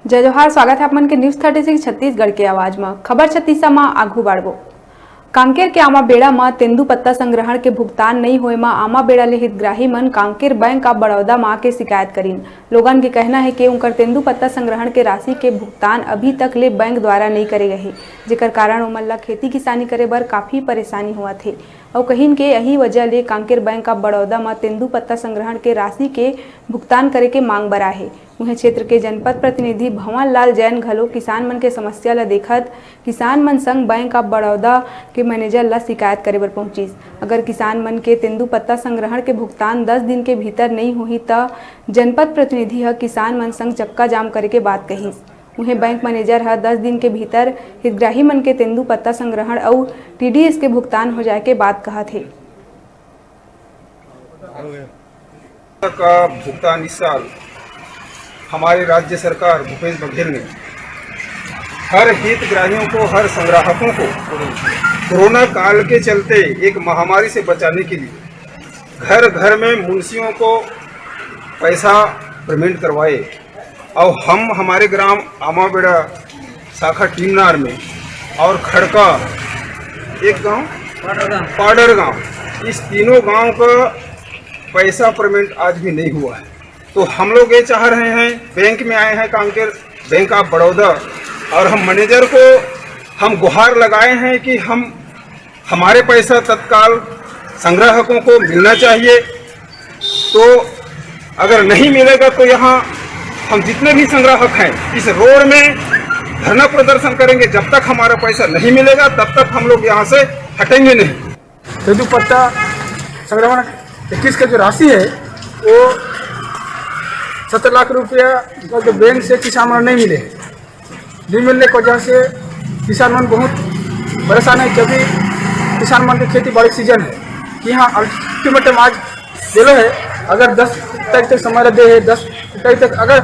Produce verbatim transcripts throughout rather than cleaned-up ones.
जय जोहार, स्वागत है आप मन के News Thirty Six छत्तीसगढ़ के आवाज म। खबर छत्तीसा म आगू बाढ़बो। कांकेर के आमा बेड़ा म तेंदू पत्ता संग्रहण के भुगतान नइ होए म आमा बेड़ा ले हितग्राही मन कांकेर बैंक ऑफ बड़ौदा म आके शिकायत करिन। लोगन के कहना है कि उनकर तेंदू पत्ता संग्रहण के राशि के भुगतान अभी तक ले बैंक द्वारा नइ करे गए हे, जेकर कारण ओमन ल खेती किसानी करे बर काफी परेशानी होवत हे। अउ कहिन के यही वजह ले कांकेर बैंक ऑफ बड़ौदा म तेंदू पत्ता संग्रहण के राशि के भुगतान करे के मांग बर आहे। उहें क्षेत्र के जनपद प्रतिनिधि भंवर लाल जैन घलो किसान मन के समस्या ल देखत किसान मन संग बैंक ऑफ बड़ौदा के मैनेजर ल शिकायत करे बर पहुंचिस। अगर किसान मन के तेंदू पत्ता संग्रहण के भुगतान दस दिन के भीतर नइ होही, त जनपद प्रतिनिधि ह किसान मन संग चक्का जाम करे के बात कहिस। उहें बैंक मैनेजर ह दस दिन के भीतर हितग्राही मन के तेंदू पत्ता संग्रहण अउ टीडीएस के भुगतान हो जाए के बात कहत हे। का भुगतान इस साल हमारे राज्य सरकार भूपेश बघेल ने हर हितग्राहियों को, हर संग्राहकों को कोरोना काल के चलते एक महामारी से बचाने के लिए घर घर में मुंशियों को पैसा पेमेंट करवाए। और हम हमारे ग्राम आमाबेड़ा, शाखा टीमनार में और खड़का एक गांव पाडर गांव, इस तीनों गांव का पैसा पेमेंट आज भी नहीं हुआ है। तो हम लोग ये चाह रहे हैं, बैंक में आए हैं कांकेर बैंक ऑफ बड़ौदा, और हम मैनेजर को हम गुहार लगाए हैं कि हम हमारे पैसा तत्काल संग्राहकों को मिलना चाहिए। तो अगर नहीं मिलेगा तो यहाँ हम जितने भी संग्राहक हैं इस रोड में धरना प्रदर्शन करेंगे। जब तक हमारा पैसा नहीं मिलेगा तब तक हम लोग यहाँ से हटेंगे नहीं। तेंदू पत्ता संग्रहण इक्कीस का जो राशि है वो सत्तर लाख रुपया जो बैंक से किसान मन नहीं मिले है। नहीं मिलने की वजह से किसान मन बहुत परेशान है, क्योंकि किसान मन के खेती बाड़ी सीजन है कि हाँ अल्टीमेटम आज दिलो है, अगर दस तारीख तक समय दे है, दस तारीख तक अगर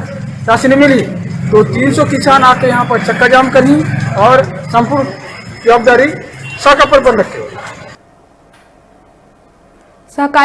राशि नहीं मिली तो तीन सौ किसान आके यहाँ पर चक्का जाम करही और संपूर्ण जवाबदारी शाखा पर बन रखे हो। सहकारी